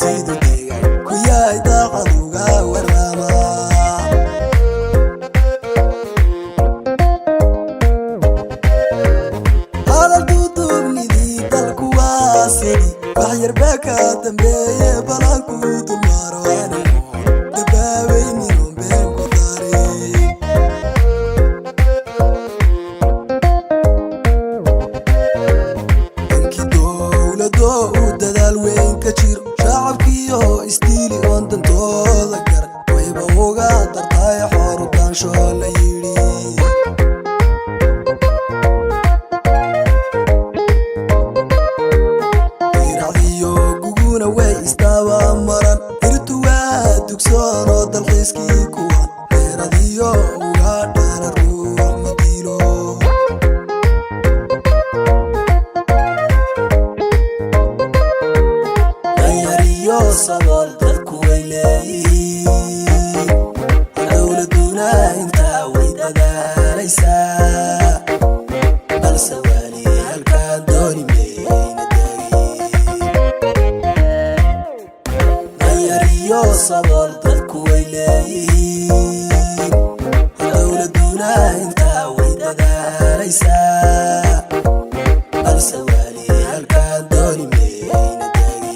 Siduu deegaan ku yahay daacad uga warrama. Hadal duuduubnidii dalku waa sidii wax yarbaa ka dambeeye, balanku dulmaro anigu dabaabaynin oon been ku darin. Dankii dowlado uu dadaal weyn ka jiro, shacabkiiyo isdiili oon dantooda garan, wayba uga dartay xoorutaansho la yidhi. Diracdiyo guguna way istaaba maran, hirtu waa dugsoon oo dalxiiskii kuwan dheeradiyo uga dhara ruux madiilo. Danyariyo sabool dadku way leeyihiin, dowladuna intaa way dadaalaysaa, balse wali halkaan dooni mayna degin. Danyariyo sabool dadku way leeyihiin, dowladuna intaa way dadaalaysaa, balse wali halkaan dooni mayna degin.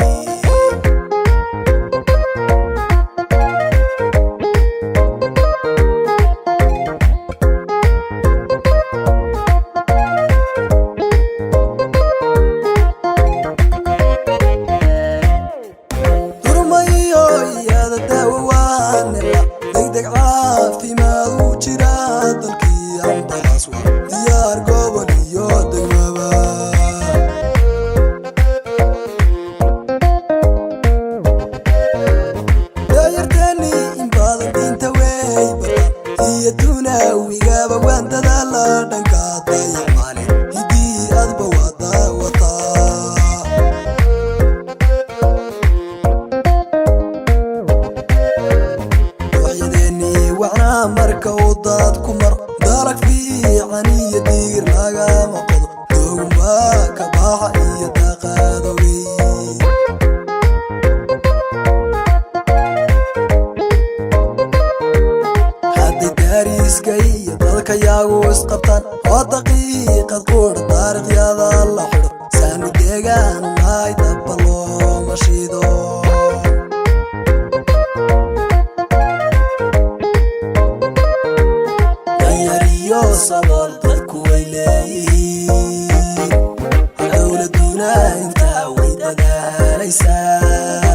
Durmayo iyada daawo waanela, degdeg caafimaad uu jira dalkii, ambalaas waa diyaar gobol iyo degmaba. Daayarteeni in badan diinta way bartaan iyo dunawigaba, waan dadaala dhanka dayacmale hidii adba waa daawataa. Dooxyadeennii wacnaa marka uu daad ku maro, dalag fiican iyo diir lagama qodo, dooguma ka baxa iyo daaqadogey. Hadday daariiska iyo dadka yaagu isqabtaan oo daqiiqad quudha taariikhyada la xidho, saanu deegaanu nahay dabba looma shido. Danyariyo sabool dadku way leeyihiin, dowladuna intaa way dadaalaysaa.